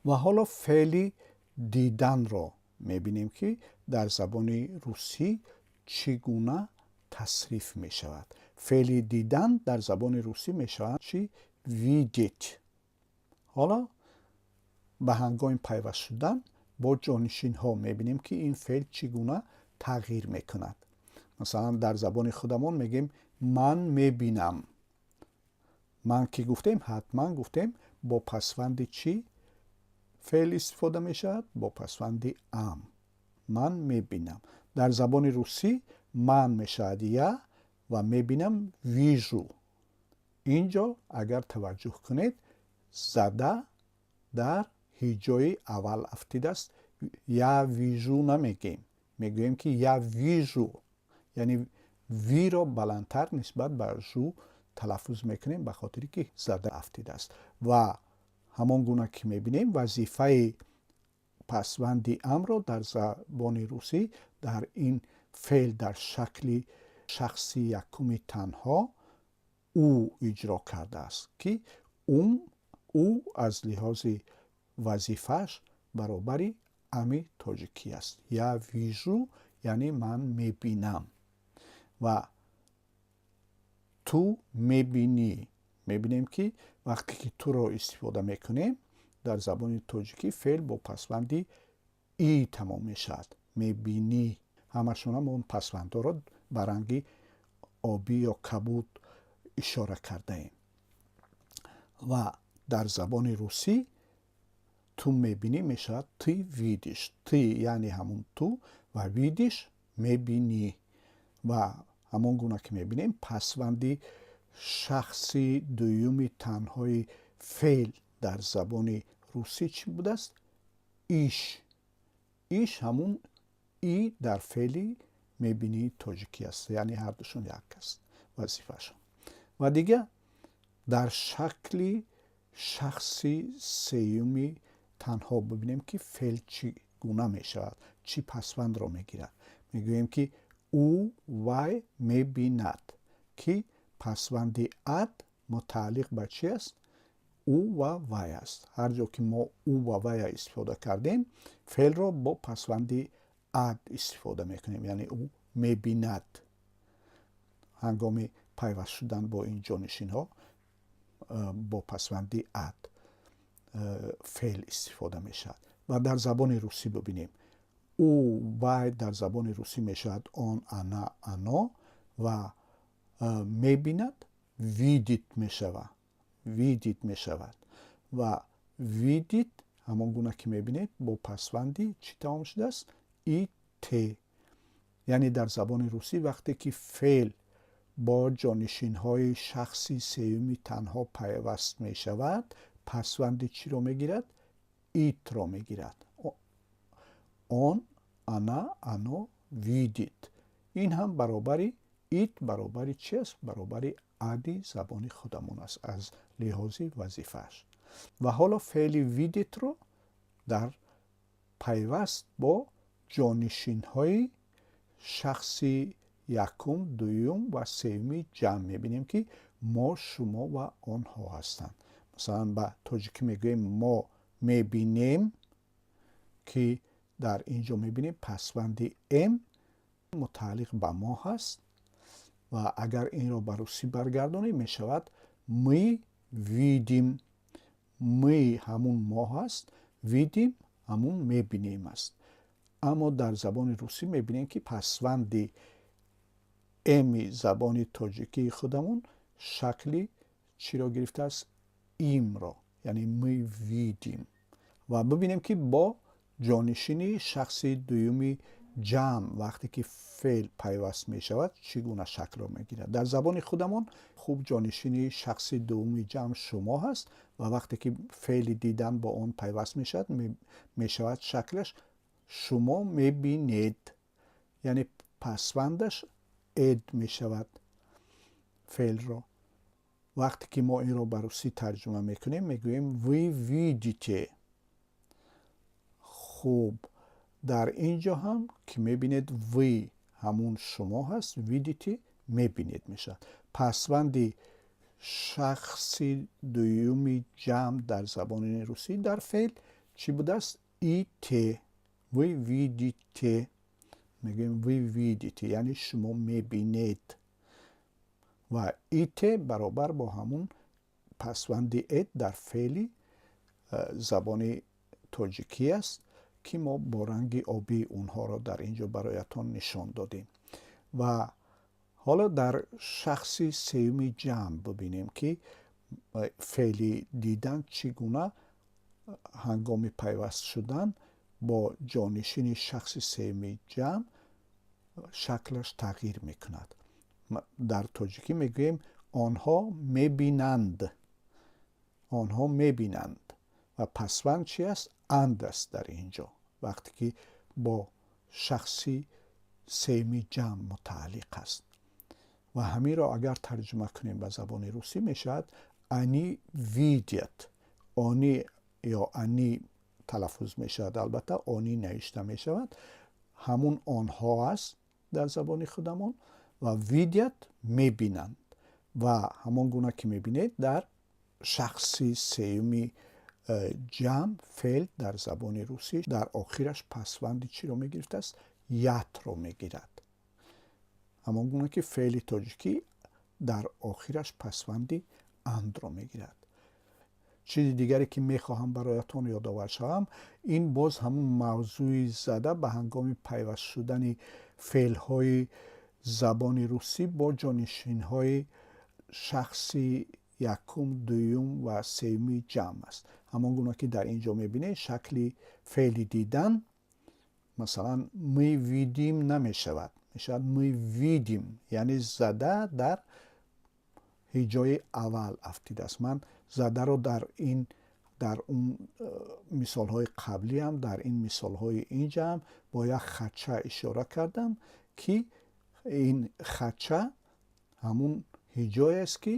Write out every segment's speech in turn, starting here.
Ва ҳоло феъли диданро мебинем, ки дар забони русӣ чӣ гуна тасриф мешавад. Феъли дидан дар забони русӣ мешавад чи? Видеть. Ҳоло ба ҳангоми пайваст шудан бо ҷонишинҳо мебинем, ки ин феъл чӣ гуна тағйир мекунад. Масалан, дар забони худамон мегӯем: ман мебинам. Ман ки гуфтем, ҳатман гуфтем, бо пасванди чӣ феъл истифода мешавад? Бо пасванди ам. Ман мебинам. Дар забони русӣ ман мешавад я ва мебинам вижу. Ин ҷо агар таваҷҷӯҳ кунед, зада дар ҳиҷои аввал афтидааст. Я вижу намегӯем, мегӯем, ки я вижу, яъне ви-ро баландтар нисбат ба жу талаффуз мекунем, ба хотире ки зада афтидааст. Ва ҳамон гуна ки мебинем, вазифаи пасванди амро дар забони русӣ дар ин феъл дар шакли шахси якуми танҳо ӯ иҷро кардааст, ки ум ӯ аз лиҳози вазифааш баробари ами тоҷикӣ аст. Я вижу, яъне ман мебинам. Ва ту мебинӣ. Мебинем, ки вақте ки туро истифода мекунем, дар забони тоҷикӣ феъл бо пасванди и тамом мешавад, мебинӣ. Ҳамашона мо пасвандҳоро ба ранги обӣ ё кабуд ишора кардаем. Ва дар забони русӣ ту мебинӣ мешавад ты видишь. Ты, яъне ҳамун ту, ва видишь, мебинӣ. Ва ҳамон гуна ки мебинем, пасванди шахси дуюми танҳои феъл дар забони русӣ чӣ будааст? Ишь. Ишь ҳамун и дар феъли мебинии тоҷикӣ аст, яъне ҳардушон як аст вазифаашон. Ва дигар дар шакли шахси сеюми танҳо бибинем, ки феъл чӣ гуна мешавад, чӣ пасвандро мегирад. Мегӯем, ки ӯ, вай мебинад, ки пасванди ад мутааллиқ ба чи аст? Ӯ ва вай аст. Ҳар ҷо ки мо ӯ ва вая истифода кардем, феълро бо пасванди ад истифода мекунем, яъне ӯ мебинад. Ҳангоми пайваст шудан бо ин ҷонишинҳо бо пасванди ад феъл истифода мешавад. Ва дар забони русӣ бибинем: ӯ, вай дар забони русӣ мешавад он, она, оно ва мебинад видит мешавад, видит мешавад. Ва видит, ҳамон гуна ки мебинед, бо пасванди чӣ тамом шудааст? Ит. Яъне дар забони русӣ вақте ки феъл бо ҷонишинҳои шахси сеюми танҳо пайваст мешавад, пасванди чиро мегирад? Ит-ро мегирад. Он, она, оно видит. Ин ҳам баробари ит баробари чи аст? Баробари ади забони худамон аст аз лиҳози вазифааш. Ва ҳоло феъли видеть-ро дар пайваст бо ҷонишинҳои шахси якум, дуюм ва сеюми ҷамъ мебинем, ки мо, шумо ва онҳо ҳастанд. Масалан, ба тоҷикӣ мегӯем: мо мебинем, ки дар ин ҷо мебинем, пасванди м мутааллиқ ба мо ҳаст. Ва агар инро ба русӣ баргардонем, мешавад мы видим. Мы ҳамун мо ҳаст, видим ҳамун мебинем аст. Аммо дар забони русӣ мебинем, ки пасванди эми забони тоҷикии худамон шакли чиро гирифтааст? Им-ро, яъне мы видим. Ва бибинем, ки бо ҷонишини шахси дуюми ҷамъ вақте ки феъл пайваст мешавад, чӣ гуна шаклро мегирад. Дар забони худамон хуб, ҷонишини шахси дуввуми ҷамъ шумо ҳаст ва вақте ки феъли дидан бо он пайваст мешавад, мешавад шаклаш шумо мебинед, яъне пасвандаш ед мешавад феълро. Вақте ки мо инро ба русӣ тарҷума мекунем, мегӯем: вы видите. Хуб, дар ин ҷо ҳам ки мебинед, вы ҳамун шумо ҳаст, видите мебинед мешавад. Пасванди шахси дуюми ҷамъ дар забони русӣ дар феъл Чӣ будааст? Ите, вы видите, мегӯем, вы видите, яъне шумо мебинед. Ва ите баробар бо ҳамун пасванди ет дар феъли забони тоҷикӣ аст, ки мо бо ранги обии онҳоро дар ин ҷо бароятон нишон додем. Ва ҳоло дар шахси сеюми ҷамъ бибинем, ки феъли дидан чӣ гуна ҳангоми пайваст шудан бо ҷонишини шахси сеюми ҷамъ шаклаш тағйир мекунад. Дар тоҷикӣ мегӯем: онҳо мебинанд, онҳо мебинанд. Ва пасванд чи аст? Анд аст дар ин ҷо, вақте ки бо шахси сеюми ҷамъ мутааллиқ аст. Ва ҳаминро агар тарҷума кунем ба забони русӣ, мешавад они видят. Они ё они талаффуз мешавад, албатта они навишта мешавад, ҳамун онҳо аст дар забони худамон. Ва видят, мебинанд. Ва ҳамон гуна ки мебинед, дар шахси сеюми ҷамъ феъл дар забони русӣ дар охираш пасванди чиро мегирифтааст? Ят-ро мегирад. Ҳамон гуна ки феъли тоҷикӣ дар охираш пасванди андро мегирад. Чизи дигаре, ки мехоҳам бароятон ёдовар шавам, ин боз ҳамун мавзӯи зада ба ҳангоми пайваст шудани феълҳои забони русӣ бо ҷонишинҳои шахси якум, дуюм ва сеюми ҷамъ аст. Ҳамон гуна ки дар ин ҷо мебинед, шакли феъли дидан, масалан, мы видим намешавад, мешавад мы видим, яъне зада дар ҳиҷои аввал афтидааст. Ман задаро дар он мисолҳои қаблиам, дар ин мисолҳои инҷаам бо як хатча ишора кардам, ки ин хатча ҳамун ҳиҷоест, ки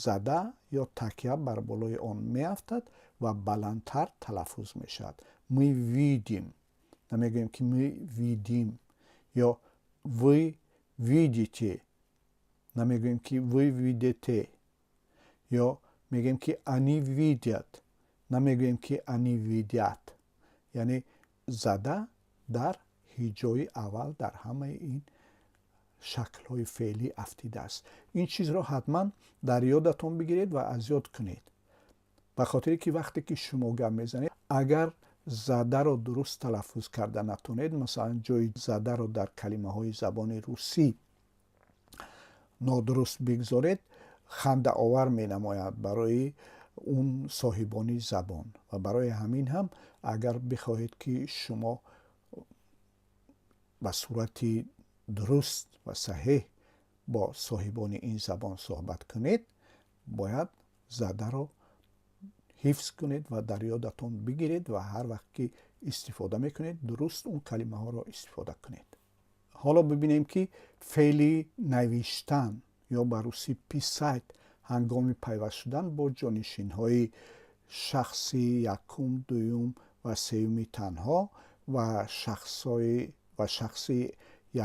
зада ё такя бар болои он меафтад ва баландтар талаффуз мешавад. Мы видим, намегӯем, ки мы видим, ё вы видите, намегӯем, ки вы видите, ё мегӯем, ки они видят, намегӯем, ки они видят. Яъне зада дар ҳиҷои аввал дар ҳамаи ин шаклҳои феълӣ афтидааст. Ин чизро ҳатман дар ёдатон бигиред ва аз ёд кунед, ба хотире ки вақте ки шумо гап мезанед, агар задаро дуруст талаффуз карда натонед, масалан, ҷои задаро дар калимаҳои забони русӣ нодуруст бигзоред, хандаовар менамояд барои он соҳибони забон. Ва барои ҳамин ҳам, агар бихоҳед, ки шумо ба сурати дуруст ва саҳеҳ бо соҳибони ин забон суҳбат кунед, бояд задаро ҳифз кунед ва дар ёдатон бигиред ва ҳар вақт ки истифода мекунед, дуруст он калимаҳоро истифода кунед. Ҳоло бибинем, ки феъли навиштан ё ба русӣ писать ҳангоми пайваст шудан бо ҷонишинҳои шахси якум, дуюм ва сеюми танҳо ва шахси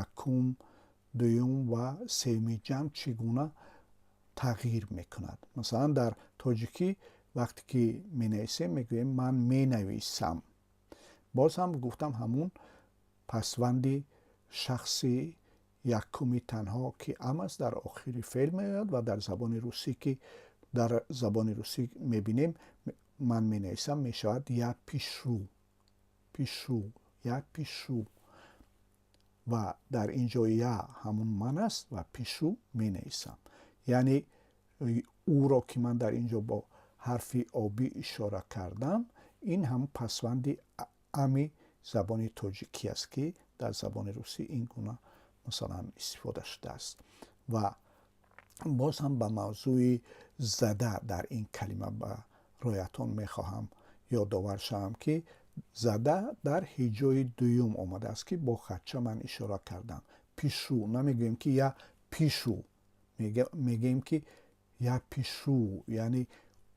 якум, дуюм ва сеюми ҷамъ чӣ гуна тағйир мекунад. Масалан, дар тоҷикӣ вақте ки менависем, мегӯем: ман менависам. Боз ҳам гуфтам, ҳамун пасванди шахси якуми танҳо, ки ам аст, дар охири феъл меояд. Ва дар забони русӣ мебинем, ман менависам мешавад я пишу, пишу, я пишу. Ва дар ин ҷо я ҳамун ман аст ва пишу, менависам. Яъне ӯро, ки ман дар ин ҷо бо ҳарфи обӣ ишора кардам, ин ҳам пасванди ами забони тоҷикӣ аст, ки дар забони русӣ ин гуна, масалан, истифода шудааст. Ва боз ҳам ба мавзӯи зада дар ин калима бароятон мехоҳам ёдовар шавам, ки зада дар ҳиҷои дуюм омадааст, ки бо хатча ман ишора кардам. Пишу, намегӯем, ки я пишу, мегӯем, ки я пишу, яъне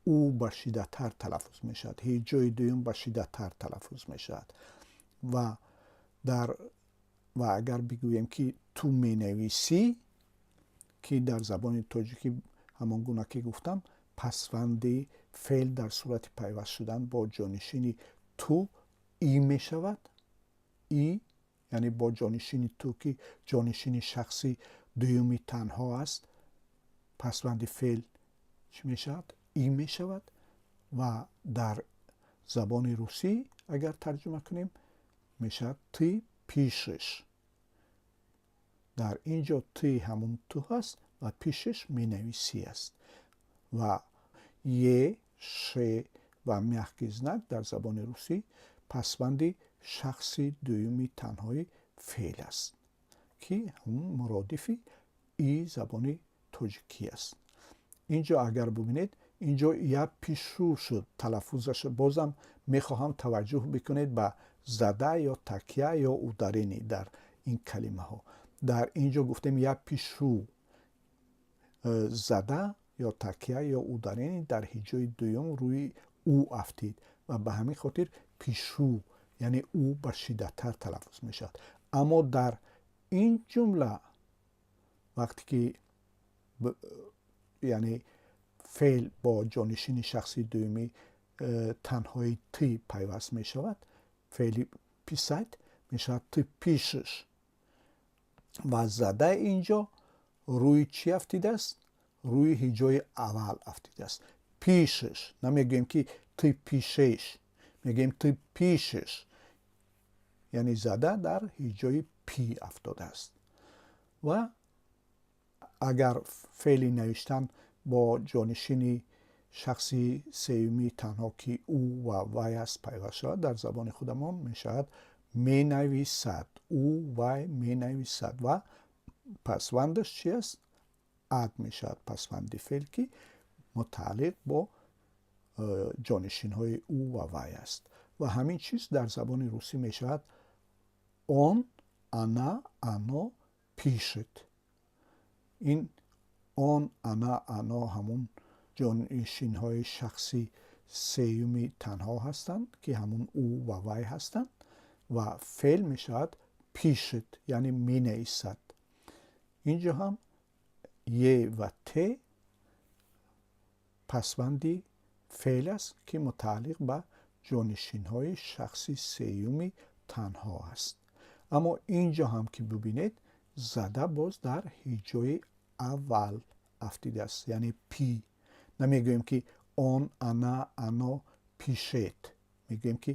ӯ ба шиддаттар талаффуз мешавад, ҳиҷои дуюм ба шиддаттар талаффуз мешавад. Ва агар бигӯем, ки ту менависӣ, ки дар забони тоҷикӣ ҳамон гуна ки гуфтам, пасванди ам аст, дар охири феъл меояд. Пасванди феъл дар сурати пайваст шудан бо ҷонишини ту и мешавад, и, яъне бо ҷонишини ту, ки ҷонишини шахси дуюми танҳо аст, пасванди феъл чӣ мешавад? И мешавад. Ва дар забони русӣ агар тарҷума кунем, мешавад ты пишешь. Дар ин ҷо ты ҳамун ту ҳаст ва пишешь менависӣ аст. Ва е, ш ва мягкий знак дар забони русӣ пасванди шахси дуюми танҳои феъл аст, ки ҳамун муродифи и забони тоҷикӣ аст. Ин ҷо агар бубинед, ин ҷо я пишу шуд талаффузаш. Бозам мехоҳам таваҷҷӯҳ бикунед ба зада ё такя ё ударение дар ин калимаҳо. Дар ин ҷо гуфтем я пишу, зада ё такя ё ударение дар ҳиҷои дуюм рӯи у афтид ва ба ҳамин хотир пишу, яъне у ба шиддаттар талаффуз мешавад. Аммо дар ин ҷумла вақте ки, яъне, феъл бо ҷонишини шахси дуюми танҳои ты пайваст мешавад, феъли писать мешавад ты пишешь. Ва зада ин ҷо рӯи чӣ афтидааст? Рӯи ҳиҷои аввал афтидааст. Пишешь. Намегӯем, ки ты пишешь, мегӯем ты пишешь, яъне зада дар ҳиҷои пи афтодааст. Ва агар феъли навиштан бо ҷонишини шахси сеюми танҳо, ки ӯ ва вай аст, пайваст шавад, дар забони худамон мешавад менависад, ӯ, вай менависад. Ва пасвандаш чи аст? Ад мешавад пасванди феъл, ки мутааллиқ бо ҷонишинҳои ӯ ва вай аст. Ва ҳамин чиз дар забони русӣ мешавад он, она, оно пишет. Ин он, она, оно ҳамун ҷонишинҳои шахси сеюми танҳо ҳастанд, ки ҳамун ӯ ва вай ҳастанд, ва феъл мешавад пишет, яъне менависад. Ин ҷо ҳам е ва т пасванди феъл аст, ки мутааллиқ ба ҷонишинҳои шахси сеюми танҳо аст. Аммо ин ҷо ҳам ки бубинед, зада боз дар ҳиҷои аввал афтидааст, яъне пи. Намегӯем, ки он, она, оно пишет, мегӯем, ки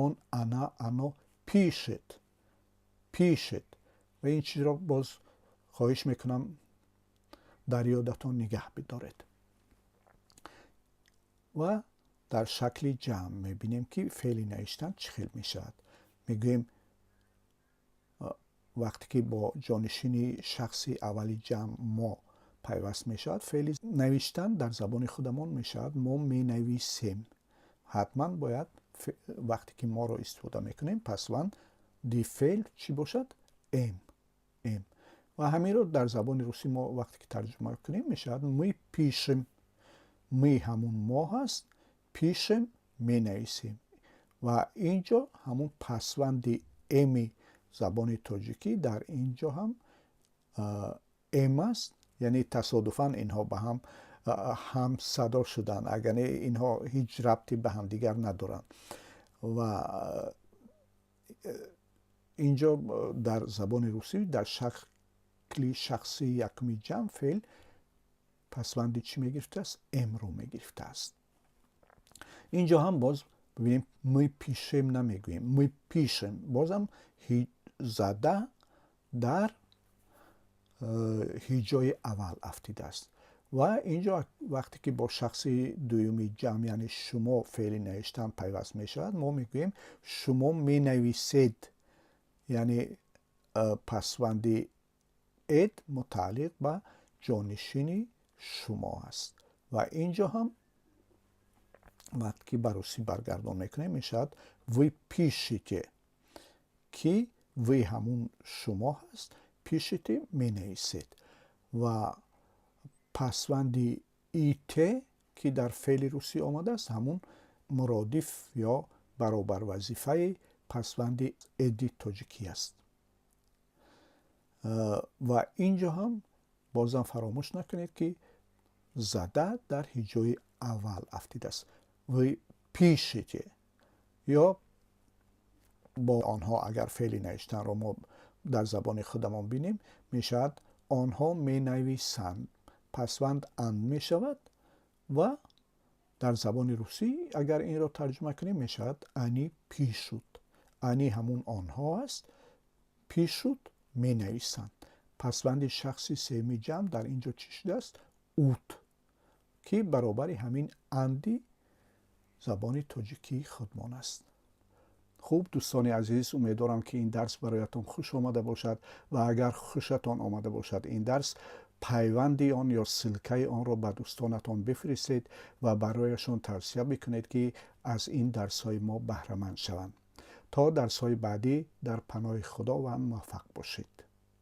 он, она, оно пишет, пишет. Ва ин чизро боз хоҳиш мекунам, дар ёдатон нигаҳ бидоред. Ва дар шакли ҷамъ мебинем, ки феъли навиштан чӣ хел мешавад. Мегӯем, вақте ки бо ҷонишини шахси аввали ҷамъ мо пайваст мешавад, феъли навиштан дар забони худамон мешавад мо менависем. Ҳатман бояд, вақте ки моро истифода мекунем, пасванди феъл чӣ бошад? Ем, ем. Ва ҳаминро дар забони русӣ мо вақте ки тарҷума кунем, мешавад мы пишем. Мы ҳамун мо ҳаст, пишем менависем. Ва ин ҷо ҳамун пасванди эми забони тоҷикӣ дар ин ҷо ҳам эм аст, яъне тасодуфан инҳо ба ҳам ҳамсадо шуданд, агар не, инҳо ҳеҷ рабте ба ҳамдигар надоранд. Ва ин ҷо дар забони русӣ дар шакли шахси якуми ҷамъ феъл пасванди чӣ мегирифтааст? Эмро мегирифтааст. Ин ҷо ҳам боз бибинем, мы пишем намегӯем, мы пишем. Бозам зада дар ҳиҷои аввал афтидааст. Ва ин ҷо вақте ки бо шахси дуюми ҷамъ, яъне шумо, феъли навиштан пайваст мешавад, мо мегӯем шумо менависед, яъне пасванди ед мутааллиқ ба ҷонишини шумо аст. Ва ин ҷо ҳам вақте ки ба русӣ баргардон мекунем, мешавад вы пишете, ки вы ҳамун шумо ҳаст, пишете менависед. Ва пасванди ите, ки дар феъли русӣ омадааст, ҳамун муродиф ё баробарвазифаи пасванди еди тоҷикӣ аст. Ва ин ҷо ҳам бозам фаромӯш накунед, ки Зада дар ҳиҷои аввал афтидааст. Вы пишете. Ё бо онҳо агар феъли навиштанро мо дар забони худамон бинем, мешавад онҳо менависанд, пасванд анд мешавад ва дар забони русӣ агар инро тарҷума кунем, мешавад они пишут. Они ҳамун онҳо аст, пишут менависанд. Пасванди шахси сеюми ҷамъ дар ин ҷо чӣ шудааст? Ут, ки баробари ҳамин анди забони тоҷикии худмон аст. Хуб, дӯстони азиз, умедворам, ки ин дарс бароятон хуш омада бошад ва агар хушатон омада бошад ин дарс, пайванди он ё ссылкаи онро ба дӯстонатон бифиристед ва барояшон тавсия бикунед, ки аз ин дарсҳои мо баҳраманд шаванд. То дарсҳои баъдӣ дар паноҳи Худованд муваффақ бошед.